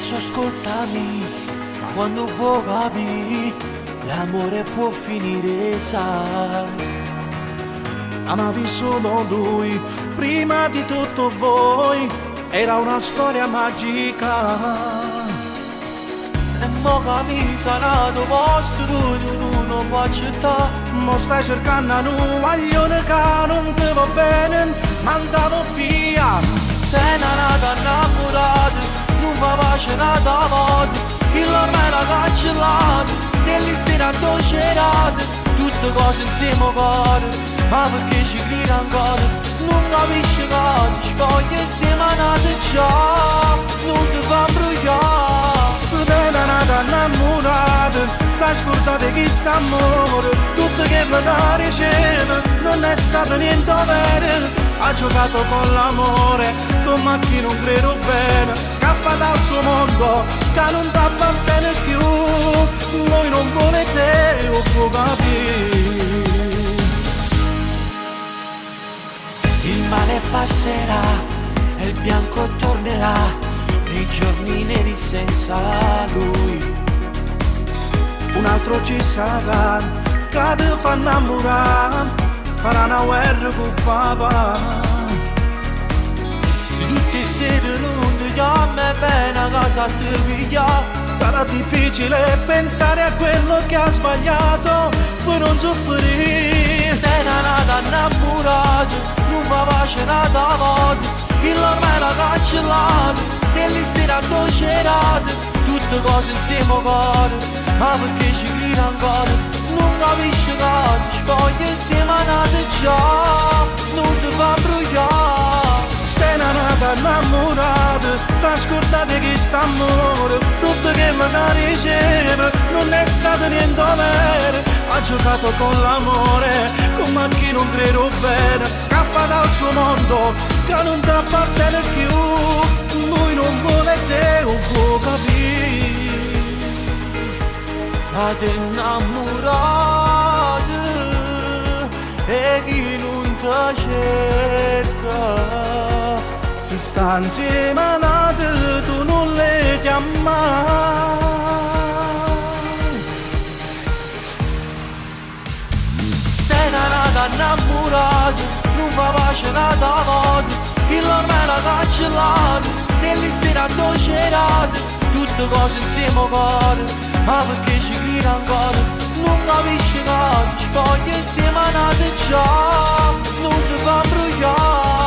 Adesso ascoltami, ma quando vuoi capire, l'amore può finire, sai. Amavi solo lui, prima di tutto voi, era una storia magica. E mo che mi sarà posto tu non può accettare. Mo stai cercando un guaglione che non ti va bene, mandalo via. Te n'è nata innamorata, non fa pace nata volta, chi l'ormai l'ha cancellato, e lì sera dolcerata, tutte cose insieme cuore, ma perché ci grida ancora? Non capisci cosa, spoglia insieme a nata già, non ti fa imbrogliare. Te n'è nata innamorata, sai scordate chi sta amore, tutto che mi dà riceve, non è stato niente vero, ha giocato con l'amore, come a chi non credo bene, scappa dal suo mondo, che non ti appartiene più, voi non volete, o può capire. Il male passerà e il bianco tornerà nei giorni neri senza lui. Un altro ci sarà, che ti fa innamorare, farà una guerra con papà. Se tutte le sere non ti chiami bene a casa ti piglia. Sarà difficile pensare a quello che ha sbagliato per non soffrire. Te n'è nata innamorata, non fa pace nata volta, chi l'ormai l'ha cancellato, e lì sera dolcerata, tutte cose insieme cuore, ma perché ci grida ancora? Non capisci cosa, spoglia insieme a nata già, non ti fa imbrogliare. Te n'è nata innamorata, sa scordate che sta amore, tutto che mi riceve, non è stato niente vero, ha giocato con l'amore, come a chi non credo bene, scappa dal suo mondo, che non ti appartiene più, lui non vuole te, o può capire. Ma ti innamorata e chi non ti cerca. Si sta insieme a nata, tu non le chiamai. Te n'è nata innamorata, non fa pace nata volta, chi l'ormai l'ha cancellato, e lì sera dolcerata, tutte cose insieme cuore, ma perché ci grida ancora? Non capisci cosa, spoglia insieme a nata già, non ti fa imbrogliare.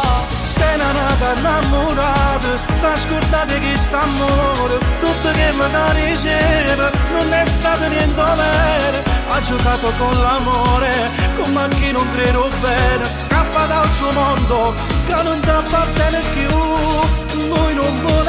Te n'è nata innamorata, sa scordate che sta amore, tutto che mi riceve, non è stato niente vero, ha giocato con l'amore, come a chi non credo bene, scappa dal suo mondo, che non ti appartiene più, lui non vuole